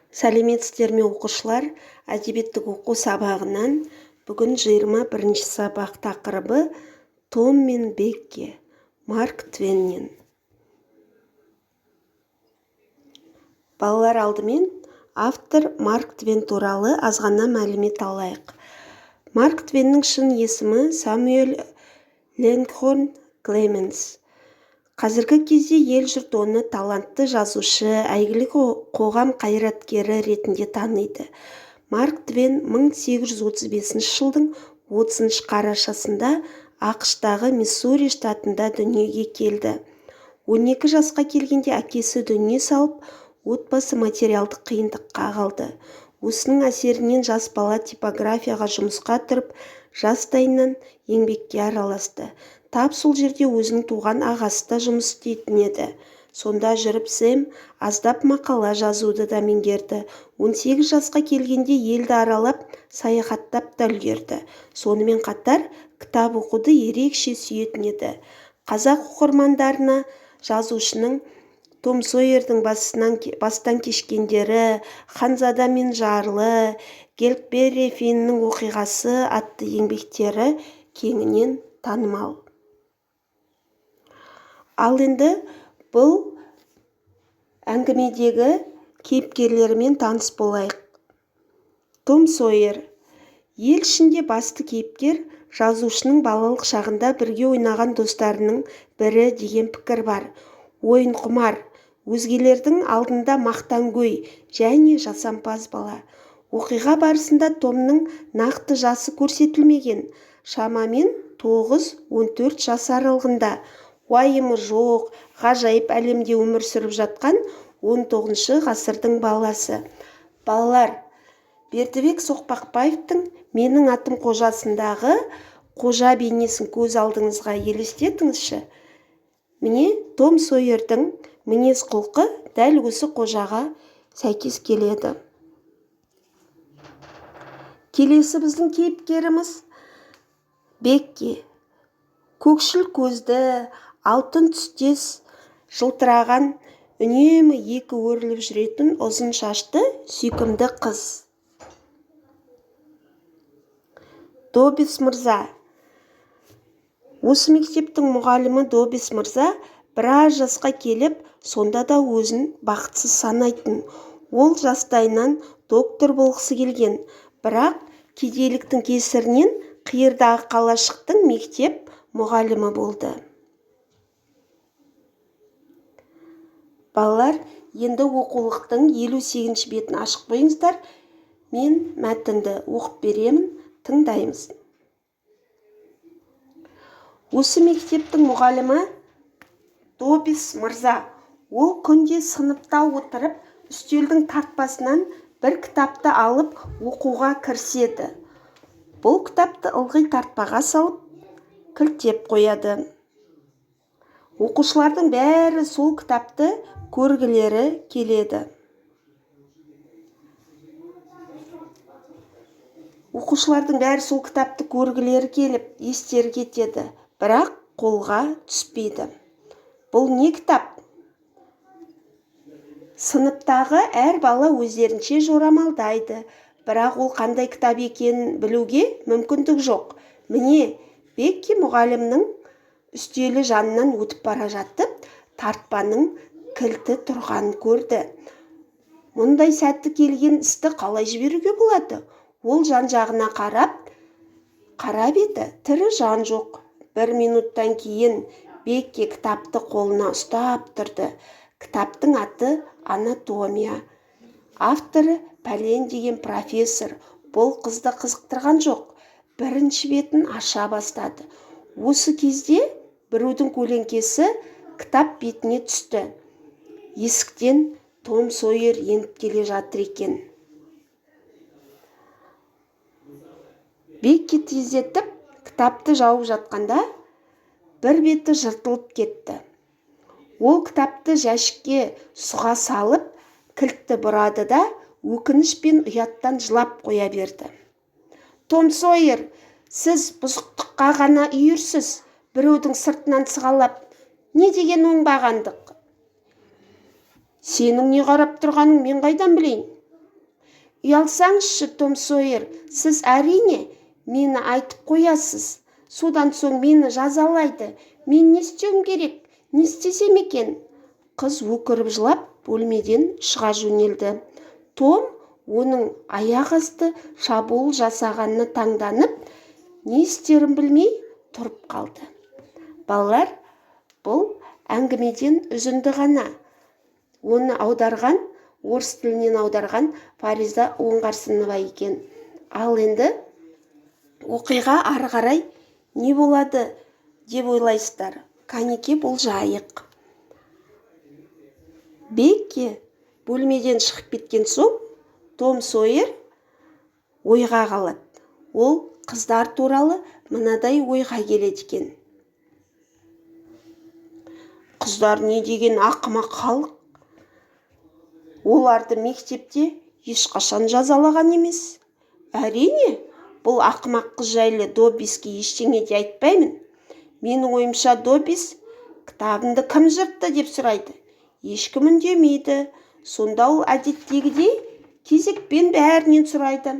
Сәлеметсіздер ме, оқушылар! Әдебиеттік оқу сабағынан бүгін 21-ші сабақ, тақырыбы «Том мен Бекки», Марк Твеннен. Балалар, алдымен автор Марк Твен туралы азғана мәлімет алайық. Марк Твеннің шын есімі Самюэль Лонгхорн Клеменс. Қазіргі кезде ел-жұрт оны талантты жазушы, әйгілі қоғам қайраткері ретінде таниды. Марк Твен 1835 жылдың 30 қарашасында АҚШ-тағы Миссури штатында дүниеге келді. 12 жасқа келгенде әкесі дүние салып, отбасы материалдық қиындыққа қалды. Осының әсерінен жас бала типографияға жұмысқа тұрып, жастайынан еңбекке араласты. Тап сол жерде өзінің туған ағасы да жұмыс істейтін еді. Сонда жүріп Сэм аздап мақала жазуды да меңгерді. 18 жасқа келгенде елді аралап, саяхаттап та үлгерді. Сонымен қатар кітап оқуды ерекше сүйетін еді. Қазақ оқырмандарына жазушының Том Сойердің бастан кешкендері, Ханзада мен жарлы, Гекльберри Финнің оқиғасы атты еңбектері кеңінен танымал. Ал енді бұл әңгімедегі кейіпкерлерімен таныс болайық. Том Сойер ел ішінде басты кейіпкер, жазушының балалық шағында бірге ойнаған достарының бірі деген пікір бар. Ойынқұмар, өзгелердің алдында мақтангөй және жасампаз бала. Оқиға барысында Томның нақты жасы көрсетілмеген, шамамен 9-14 жас аралығында. Уайымы жоқ, ғажайып әлемде өмір сүріп жатқан 19 ғасырдың баласы. Балалар, Бердібек Соқпақбаевтың «Менің атым Қожасындағы Қожа бейнесін көз алдыңызға елестетіңізші. Міне, Том Сойердің мінез-құлқы дәл осы Қожаға сәйкес келеді. Келесі біздің кейіпкеріміз Бекки. Көкшіл көзді, алтын түстес жылтыраған, үнемі екі өріліп жүретін ұзын шашты сүйкімді қыз. Доббс мырза. Осы мектептің мұғалімі Доббс мырза біраз жасқа келіп, сонда да өзін бақытсыз санайтын. Ол жастайынан доктор болғысы келген, бірақ кедейліктің кесірінен қиырдағы қалашықтың мектеп мұғалімі болды. Балалар, енді оқулықтың 58-ші бетін ашып қойыңыздар. Мен мәтінді оқып беремін, тыңдаймыз. Осы мектептің мұғалімі Доббс мырза. Ол күнде сыныпта отырып, үстелдің тартпасынан бір кітапты алып оқуға кіріседі. Бұл кітапты ылғи тартпаға салып, кілттеп қояды. Оқушылардың бәрі сол кітапты көргілері келеді. Оқушылардың бәрі сол кітапты көргілері келіп, естері кетеді, бірақ қолға түспейді. Бұл не кітап? Сыныптағы әр бала өздерінше жорамалдайды, бірақ ол қандай кітап екенін білуге мүмкіндік жоқ. Міне, Бекки мұғалімнің үстелі жанынан өтіп бара жатып, тартпаның кілті тұрғанын көрді. Мұндай сәтті келген істі қалай жіберуге болады? Ол жан-жағына қарап, қарап еді, тірі жан жоқ. Бір минуттан кейін Бекки кітапты қолына ұстап тұрды. Кітаптың аты «Анатомия». Авторы пәлен деген профессор. Бұл қызды қызықтырған жоқ. Бірінші бетін аша бастады. Осы кезде біреудің көлеңкесі кітап бетіне түсті. Есіктен Том Сойер еніп келе жатыр екен. Бекки тездетіп кітапты жауып жатқанда, бір беті жыртылып кетті. Ол кітапты жәшікке сұға салып, кілтті бұрады да, өкініш пен ұяттан жылап қоя берді. Том Сойер, сіз бұзықтыққа ғана үйірсіз, біреудің сыртынан сығалап, не деген оңбағандық? Сенің не қарап тұрғаның мен қайдан білейін? Ұялсаңызшы, Том Сойер, сіз, әрине, мені айтып қоясыз. Содан соң мені жазалайды. Мен не істеуім керек? Не істесем екен? Қыз өкіріп жылап, бөлмеден шыға жөнелді. Том оның аяқ асты шабуыл жасағанына таңданып, не істерін білмей тұрып қалды. Балалар, бұл әңгімеден үзінді ғана. Оны аударған, орыс тілінен аударған Фариза Оңғарсынова екен. Ал енді оқиға ары қарай не болады деп ойлайсыздар? Кәнеке, болжайық. Бекки бөлмеден шығып кеткен соң Том Сойер ойға қалады. Ол қыздар туралы мынадай ойға келеді екен. Қыздар не деген ақымақ халық. Оларды мектепте ешқашан жазалаған емес. Әрине, бұл ақымақ қыз жайлы Доббиске ештеңе де айтпаймын. Менің ойымша, Доббис кітабымды кім жыртты деп сұрайды. Ешкім үндемейді. Сонда ол әдеттегідей кезекпен бәрінен сұрайды.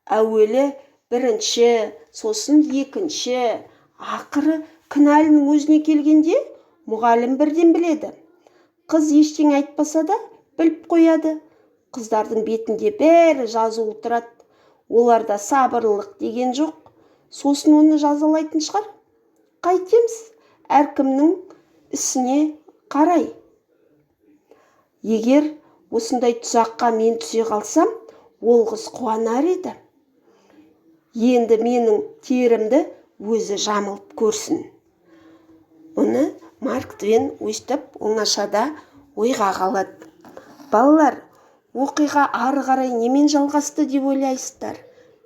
Әуелі бірінші, сосын екінші, ақыры кінәлінің өзіне келгенде мұғалім бірден біледі. Қыз ештеңе айтпаса да біліп қояды. Қыздардың бетінде бәрі жазулы тұрады. Оларда сабырлылық деген жоқ. Сосын оны жазалайтын шығар. Қайтеміз, әркімнің ісіне қарай. Егер осындай тұзаққа мен түсе қалсам, ол қыз қуанар еді. Енді менің терімді өзі жамылып көрсін. Мұны Марк Твен өстіп оңашада ойға қалады. Балалар, оқиға ары қарай немен жалғасты деп ойлайсыздар?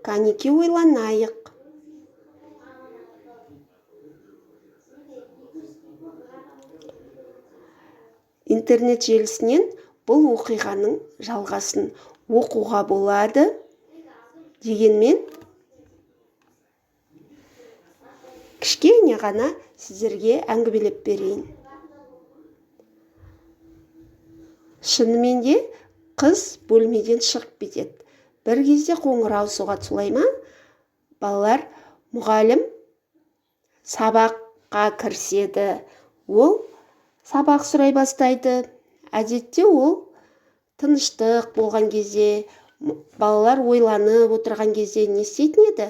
Кәнеке, ойланайық. Интернет желісінен бұл оқиғаның жалғасын оқуға болады. Дегенмен кішкене ғана сіздерге әңгімелеп берейін. Шынымен де қыз бөлмеден шығып кетеді. Бір кезде қоңырау соғады, солай ма? Балалар, мұғалім сабаққа кіріседі. Ол сабақ сұрай бастайды. Әдетте ол тыныштық болған кезде, балалар ойланып отырған кезде не істейтін еді?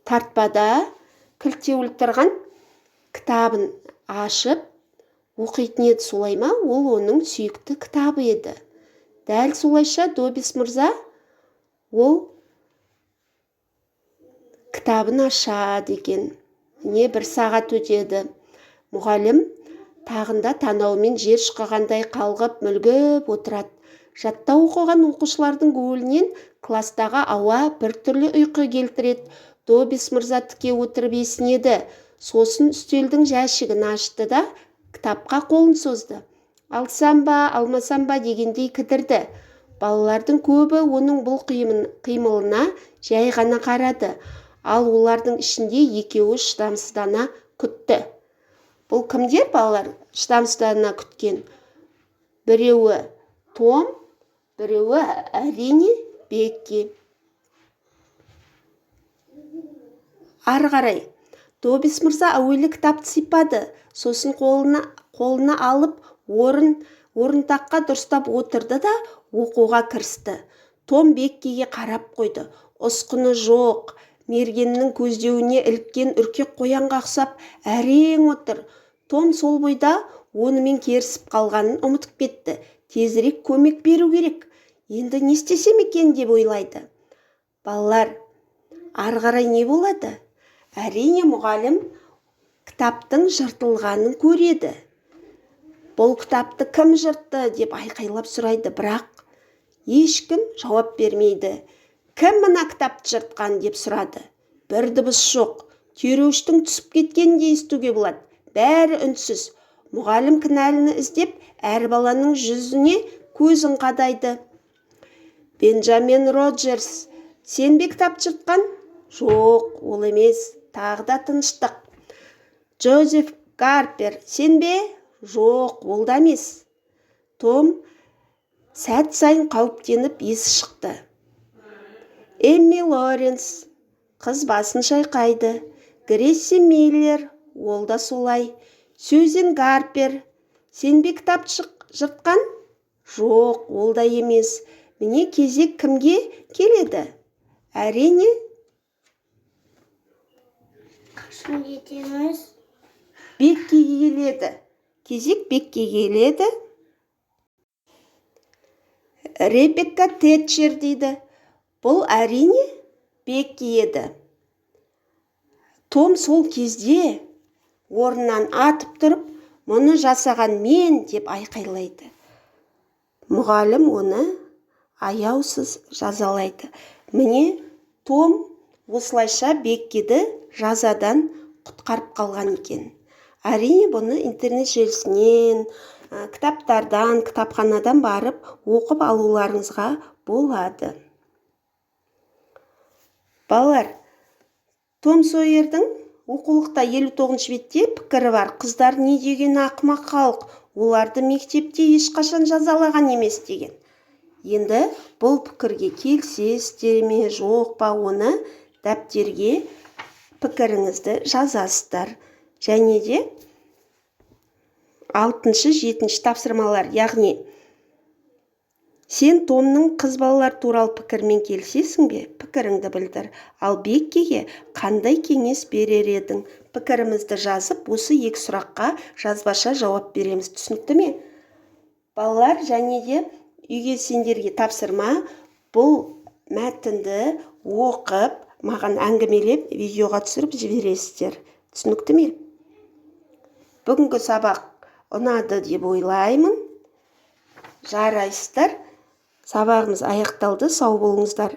Тартпада кілттеулі тұрған кітабын ашып оқитын еді, солай ма? Ол оның сүйікті кітабы еді. Дәл солайша Доббис мырза ол кітабын ашады екен. Не бір сағат өтеді. Мұғалім тағында танауымен жер шұқығандай қалғып мүлгіп отырады. Жатта оқыған оқушылардың көңілінен кластағы ауа біртүрлі ұйқы келтіреді. Доббис мырза тіке отырып есінеді. Сосын үстелдің жәшігін ашты да кітапқа қолын созды. Алсам ба, алмасам ба дегендей кідірді. Балалардың көбі оның бұл қимылына жай ғана қарады. Ал олардың ішінде екеуі шыдамсыздана күтті. Бұл кімдер, балалар, шыдамсыздана күткен? Біреуі Том, біреуі, әрине, Бекки. Ары қарай Доббис мырза әуелі кітапты сипады, сосын қолына алып орынтаққа дұрыстап отырды да оқуға кірісті. Том Беккиге қарап қойды. Ұсқыны жоқ, мергеннің көздеуіне іліккен үркек қоянға ұқсап әрең отыр. Том сол бойда онымен керісіп қалғанын ұмытып кетті. Тезірек көмек беру керек. Енді не істесем екен деп ойлайды. Балалар, ары қарай не болады? Әрине, мұғалім кітаптың жыртылғанын көреді. Бұл кітапты кім жыртты деп айқайлап сұрайды, бірақ ешкім жауап бермейді. Кім мына кітапты жыртқан деп сұрады. Бір дыбыс жоқ. Тереуіштің түсіп кеткенін де естуге болады. Бәрі үнсіз. Мұғалім кінәліні іздеп, әр баланың жүзіне көзін қадайды. Бенджамин Роджерс, сен бе кітапты жыртқан? Жоқ, ол емес. Тағы да тыныштық. Джозеф Гарпер, сен бе? Жоқ, ол да емес. Том Сәт сайын қауіптеніп есі шықты. Эмми Лоренс. Қыз басын шайқайды. Грейси Миллер. Ол да солай. Сьюзен Гарпер. Сен бе кітап жыртқан? Жоқ, ол да емес. Міне, кезек кімге келеді? Әрине. Қашан кетеміз? Беккиге келеді. Кезек Беккиге келеді. Ребекка Тэтчер дейді. Бұл, әрине, Бекки еді. Том сол кезде орнынан атып тұрып, «Мұны жасаған мен!» деп айқайлайды. Мұғалім оны аяусыз жазалайды. Міне, Том осылайша Беккиді жазадан құтқарып қалған екен. Әрине, бұны интернет желісінен, кітаптардан, кітапханадан барып оқып алуларыңызға болады. Балалар, Том Сойердің оқулықта 59-бетте пікірі бар. «Қыздар не деген ақымақ халық, оларды мектепте ешқашан жазалаған емес», – деген. Енді бұл пікірге келісесіздер ме, жоқ па, оны дәптерге пікіріңізді жазасыздар. Және де алтыншы, жетінші тапсырмалар, яғни сен Томның қыз балалар туралы пікірімен келісесің бе? Пікіріңді білдір. Ал Беккиге қандай кеңес берер едің? Пікірімізді жазып, осы екі сұраққа жазбаша жауап береміз. Түсінікті ме, балалар? Және де үйге сендерге тапсырма: бұл мәтінді оқып, маған әңгімелеп, видеоға түсіріп жібересіздер. Түсінікті ме? Бүгінгі сабақ ұнады деп ойлаймын. Жарайсыздар, сабағымыз аяқталды. Сау болыңыздар.